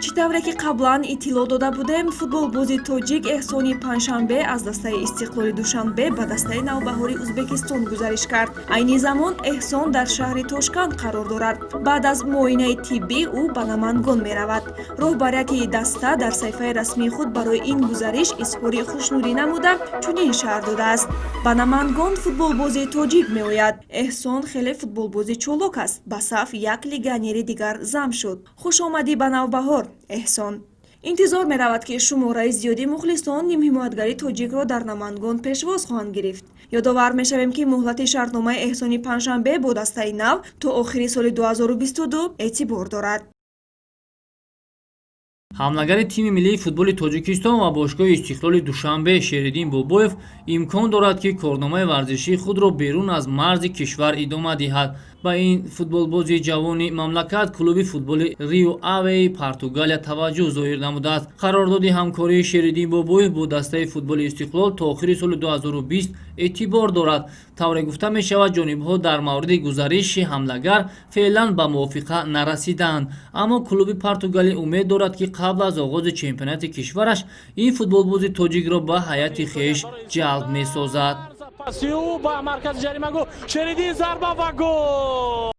Чӣ тавре ки қаблан иттилоъ дода будем, футболбози тоҷик Эҳсони Панҷшанбе аз дастаи Истиқлоли Душанбе ба дастаи Навбаҳори Узбекистон гузариш кард. Айни замон Эҳсон дар шаҳри Тошканд қарор дорад. Баъд аз муоинаи тиббӣ ӯ ба Намангон меравад. Роҳбарияти даста дар саҳифаи расмии худ барои ин гузариш изҳори хушнудӣ намуда, чунин шарҳ додааст: «Ба Намангон футболбози тоҷик меояд. Эҳсон хеле футболбози чолок аст. Ба саф як легионери дигар зам шуд. Хушомадӣ ба Навбаҳор, Эҳсон!» Интизор меравад, ки шумораи зиёди мухлисон нимҳимоятгари тоҷикро дар Намангон пешвоз хоҳанд гирифт. Ёдовар мешавем, ки муҳлати шартномаи Эҳсони Панҷшанбе бо дастаи нав то охири соли 2022 эътибор дорад. Ҳамлагари тими миллии футболи Тоҷикистон ва бошгоҳи Истиқлоли Душанбе Шериддин Бобоев имкон дорад, ки корномаи варзишии худро берун аз марзи кишвар идома диҳад. Ба ин футболбози ҷавони мамлакат клуби футболи Рио Авеи Португалия таваҷҷӯҳ зоҳир намудааст. Қарордоди ҳамкории Шериддин Бобоев бо дастаи футболи Истиқлол то охири соли 2020 эътибор дорад. Тавре гуфта мешавад, ҷонибҳо дар мавриди гузариши ҳамлагар феълан ба мувофиқа нарасидаанд, аммо клуби португалӣ умед дорад, ки қабл аз оғози чемпионати кишвараш ин футболбози тоҷикро ба ҳайати хеш ҷалб месозад. Паси ӯ ба маркази ҷаримагоҳ, Шериддин, зарба ва гол!